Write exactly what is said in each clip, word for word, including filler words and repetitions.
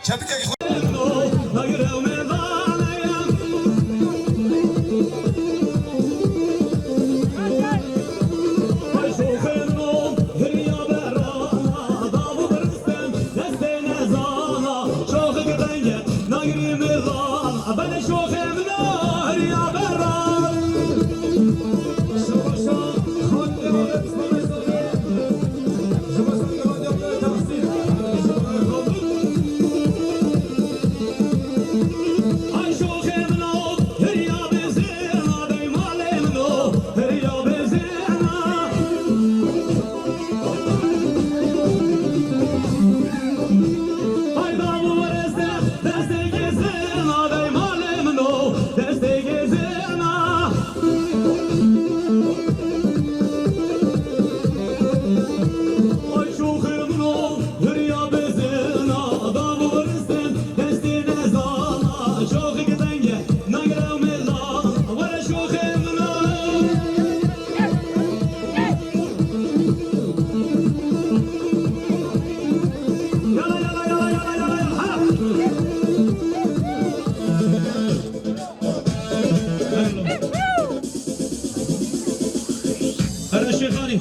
Çepikek Here Şêxanî.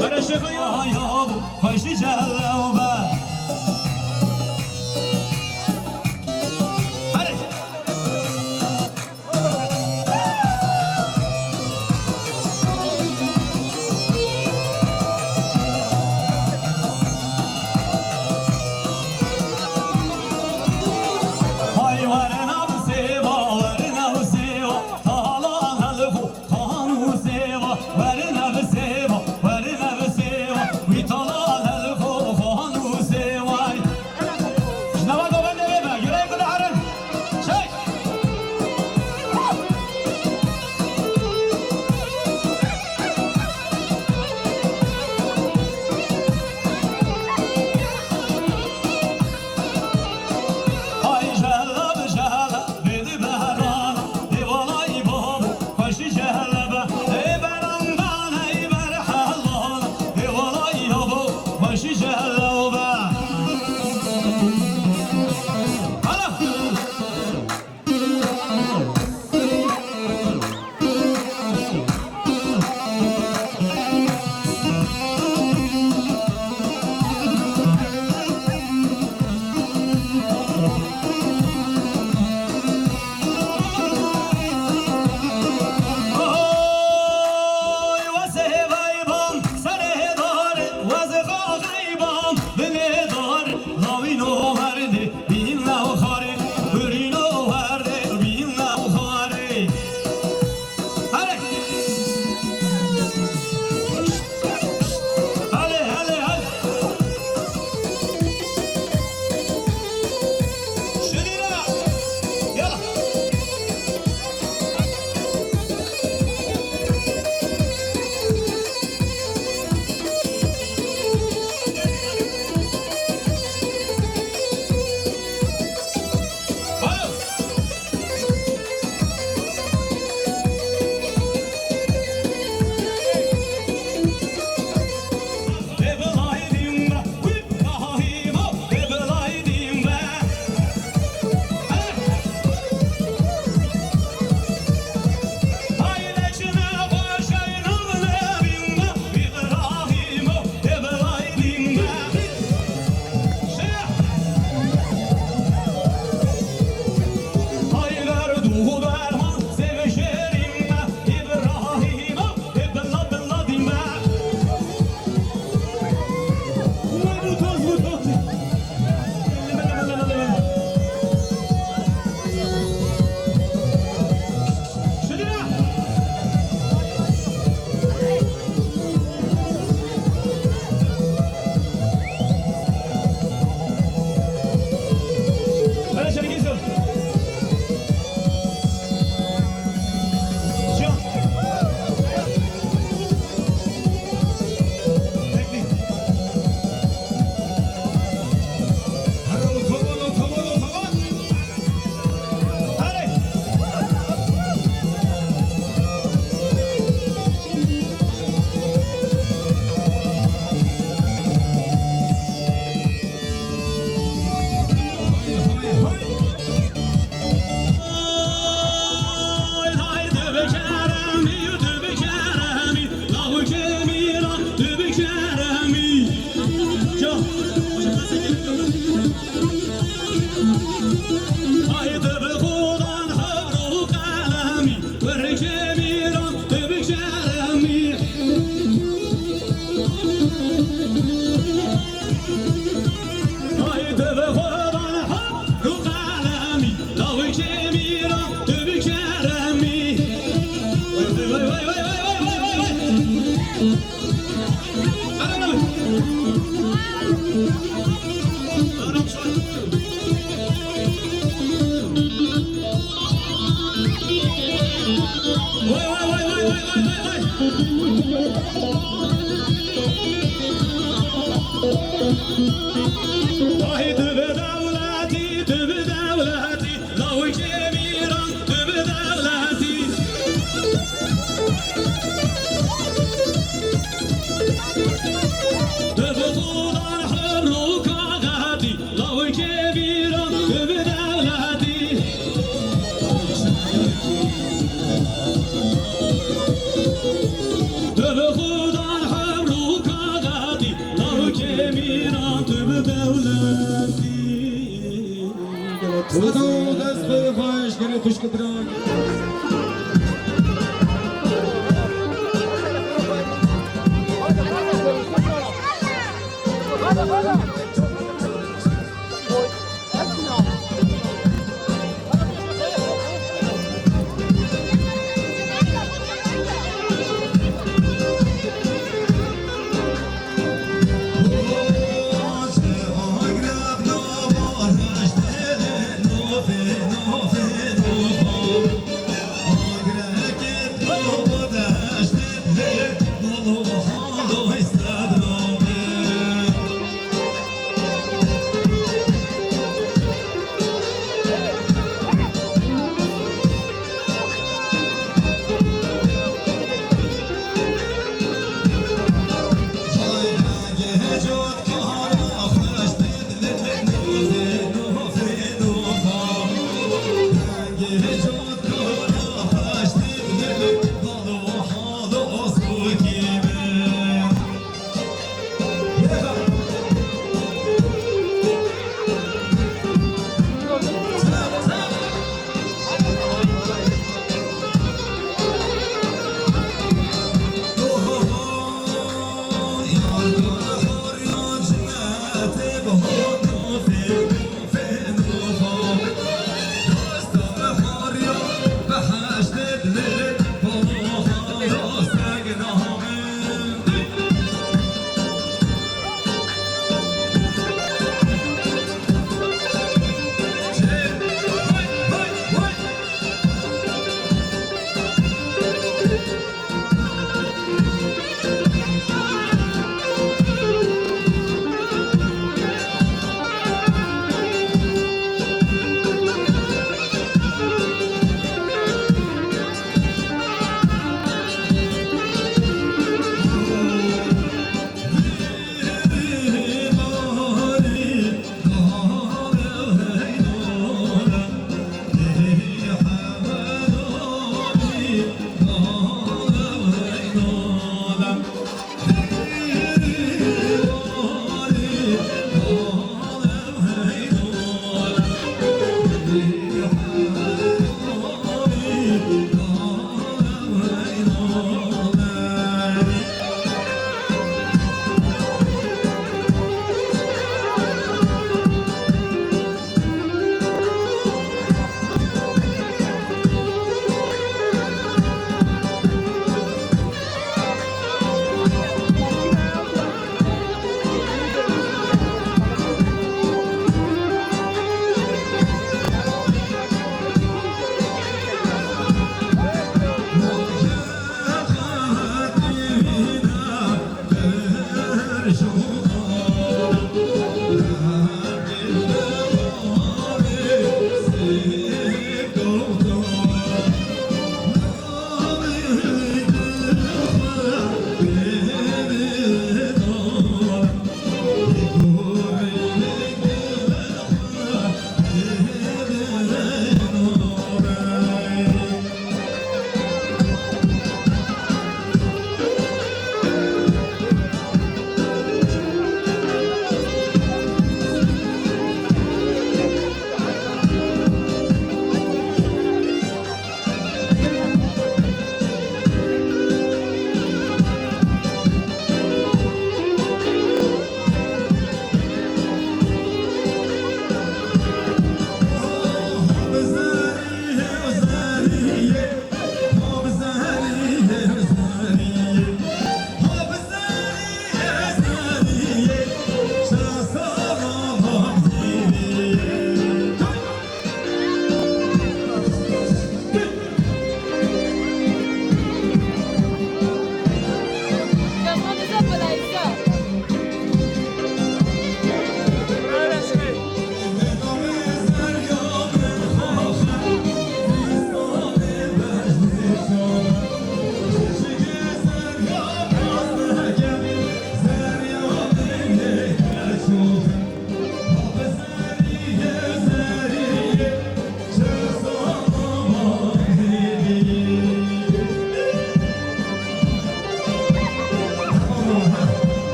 Here Şêxanî. Ay, ay, xweşî cehlew be. Here. Hay werina bi sêva, werina bi sêva, talan helixo, talan û sêva, werina bi sêva, werina bi sêva, wî talan helixo, talan û sêvay. Ji nava govendê wê be, girê ku diherin. Çek! Ay jehla bi jehla, bêdi behrana, ê walay babo, xweşî jehla be, ê berangana, ê berhelana, ê walay babo, xweşî jehla be. Hala! Ay, tu bi xudan hebr û qelemî, kurikê mîran, tu bi keremî. Ay, tu bi xudan hebr û qelemî, lawikê mîran, tu bi keremî. Vay, vay, vay. Tahî tu bi dewletî, tu bi dewletî, lawikê mîran, tu bi dewletî. Tu bi xudan hebr û kaxetî, lawikê mîran, tu bi dewletî. Tu bi xudan hebr û kaxetî, lawikê mîran, tu bi dewletî. Sado dest xwe xweş, gelê xwişk û biran.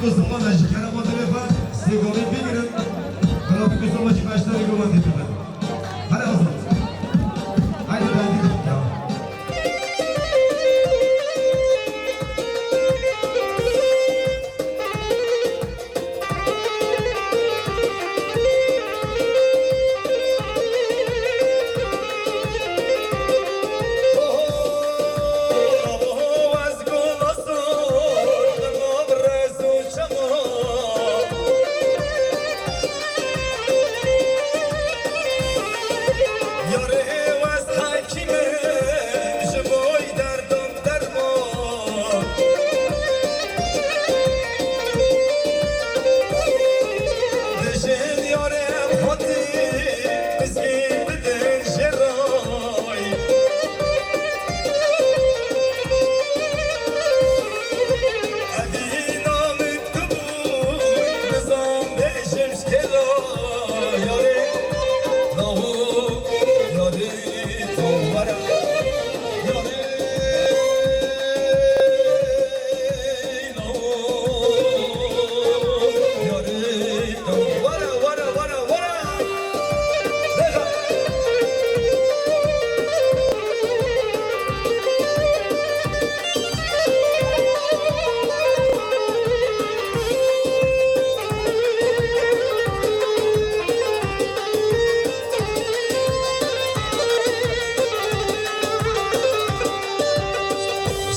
Osman'a ji kerema dilê xwe sê gavê bigirin. Grafîk Osman'a jî beşdarî goman tê bibin. Hadi Osman. Haydi ben de.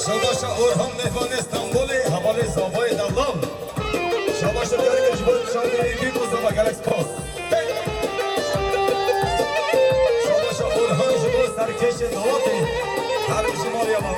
Şabaşa Orhan Mevanê Stenbolê, hevalê Zavayê Dewla. Şabaşa Diyarbekir ji bo şaxê Bîk û Zava gelek spas. Şabaşa Orhan ji bo serkêşê dawatê. Her bijî maliya me.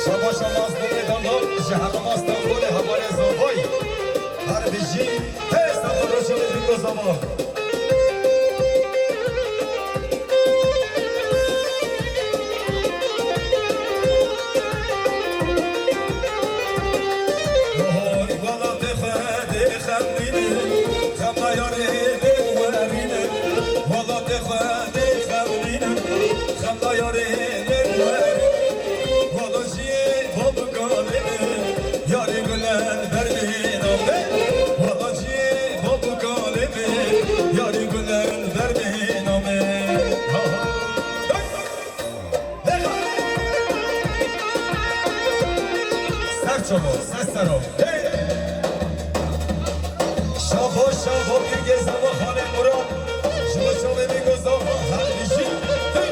Şabaş Amas Dede Dama, ji herêma Stenbolê hevalê Zavayî. Her bijî, hey, Stenbol Roşanê Bîk û Zava. Ser çava, ser sero. Hey! Şabo, şabo, bir gez ama Halil Murat. Şabo, şabo, bir gez ama Halil Jin. Hey!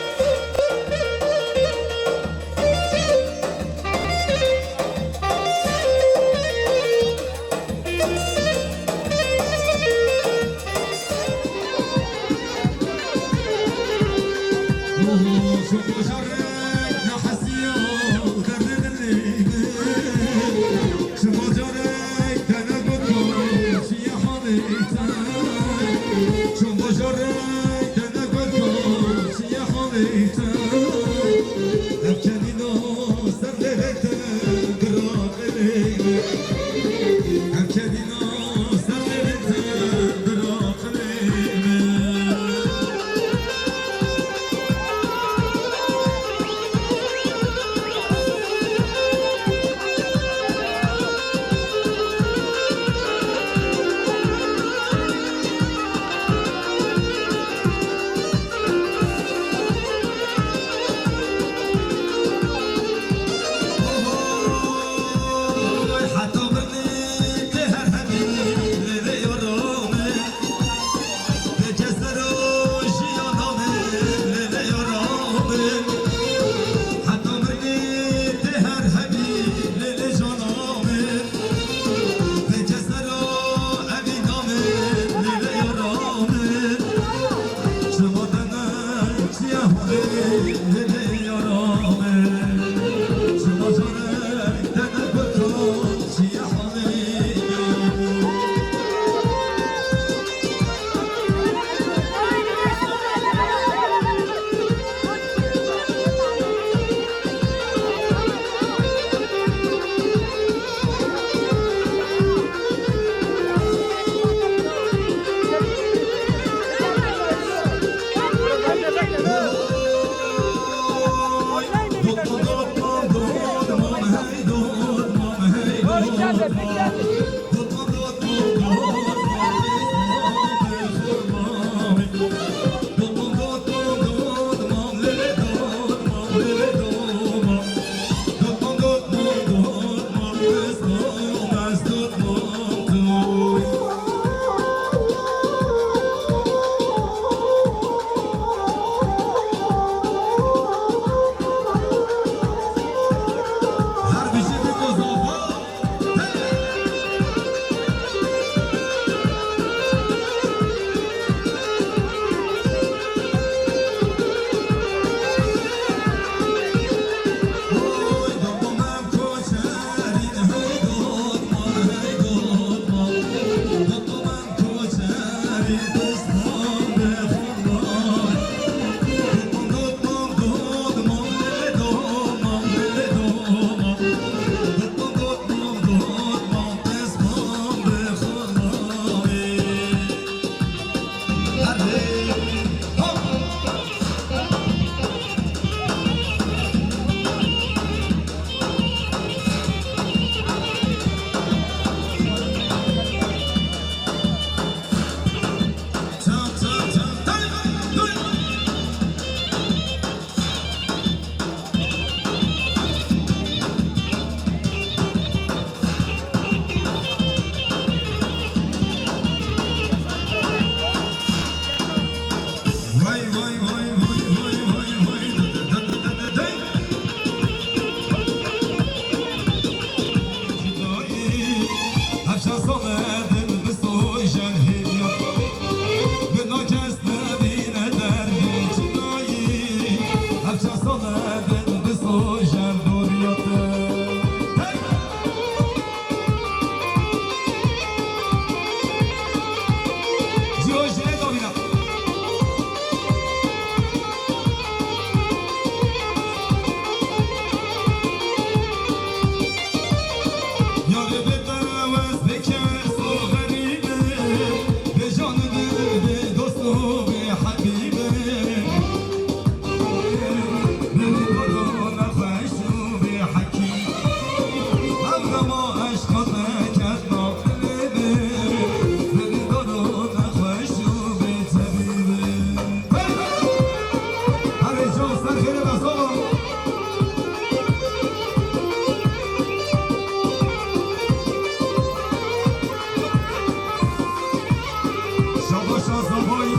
Şabaşa zavayî,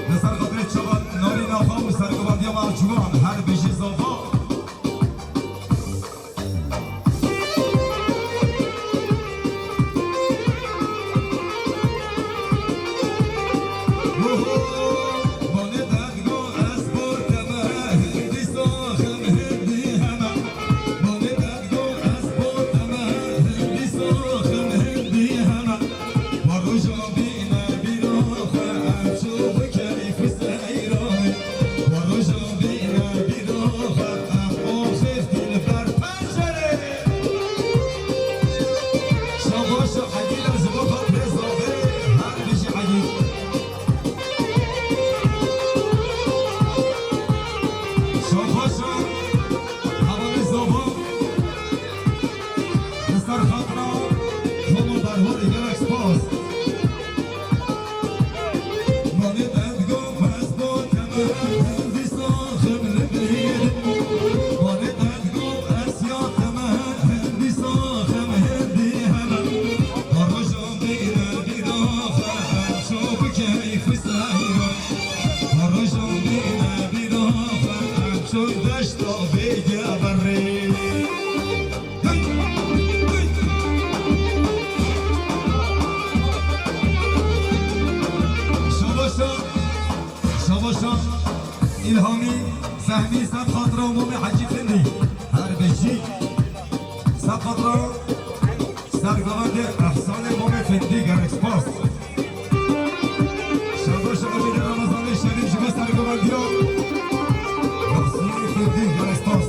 li ser xatirê çavan Narîna xwe û sergivandiya me ciwan, her bijî zava. Şabaşa hevalê zava, li ser xatira Homa Berwarê gelek spas. Manê te digo ez bo te me, dîsa xem li bîr. Manê te digo ez ya te me, dîsa xem hindî heme. Rojan bîne bîra xwe, em şo bi keyf û seyran. Rojan bîne bîra xwe, em şo deşta bêge berê. Şabaşa, şabaşa, Îlhamî, Fehmî, ser xatira Mamê Hecî Findî. Her bijî. Ser xatira sergavendê Ehsanê Mamê Findî, gelek spas. Şabaşa Emînê Remezanê Şerîf ji bo sergavendiya Ehsanê Findî, gelek spas.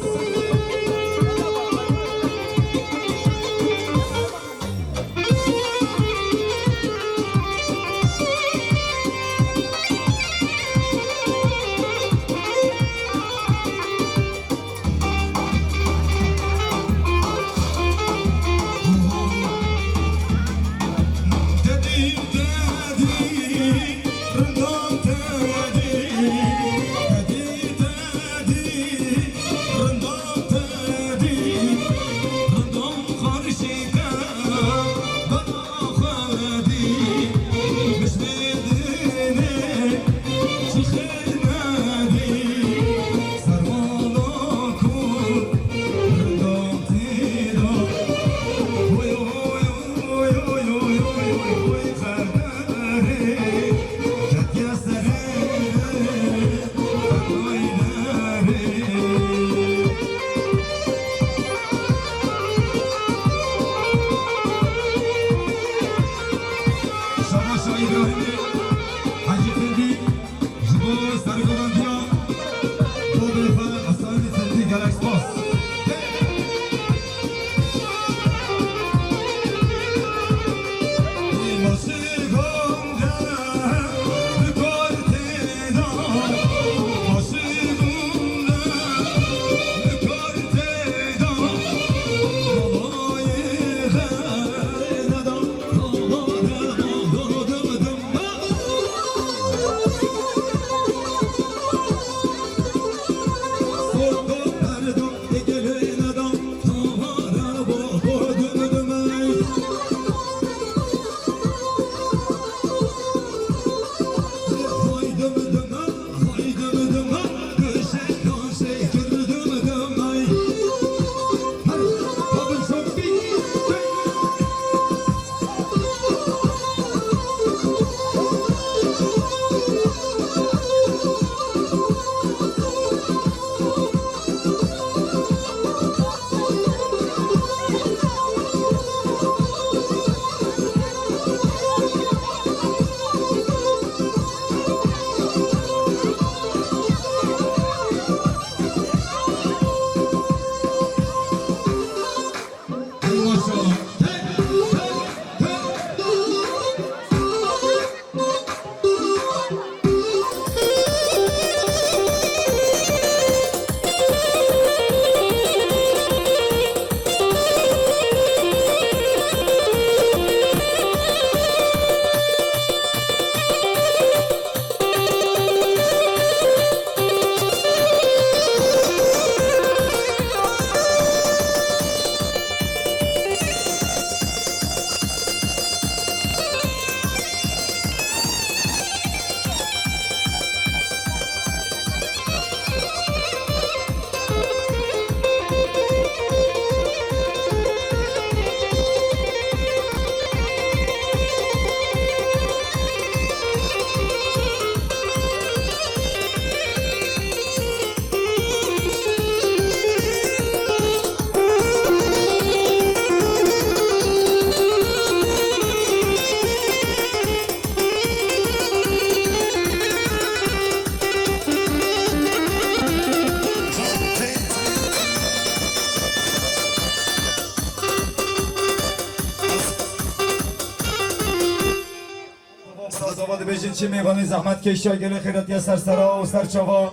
Çi mêvanê zehmet keşa gelê xêretiya ser sera û ser çava.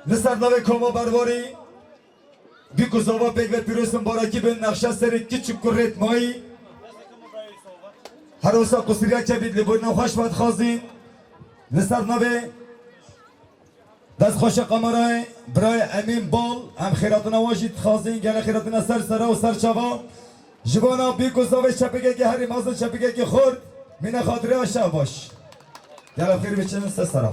Li ser navê Koma Berwarî, bîk û zava pêk ve pîroz û barakî bin, nexşa serê kiç û kurê mayî. Her wisa qusiriya çevît li bûrna xweş ve dixwazîn. Li ser navê dest xweşe kamerayê birayê Emîn Bal, em xêratina wan jî dixwazîn, gelê xêratina ser sera û ser çava. Ji bona bîk û zavê çepikekî herî mezin, çepikekî xurt, mîna xatirê şev baş. Gel ev xêr biçin ser sera.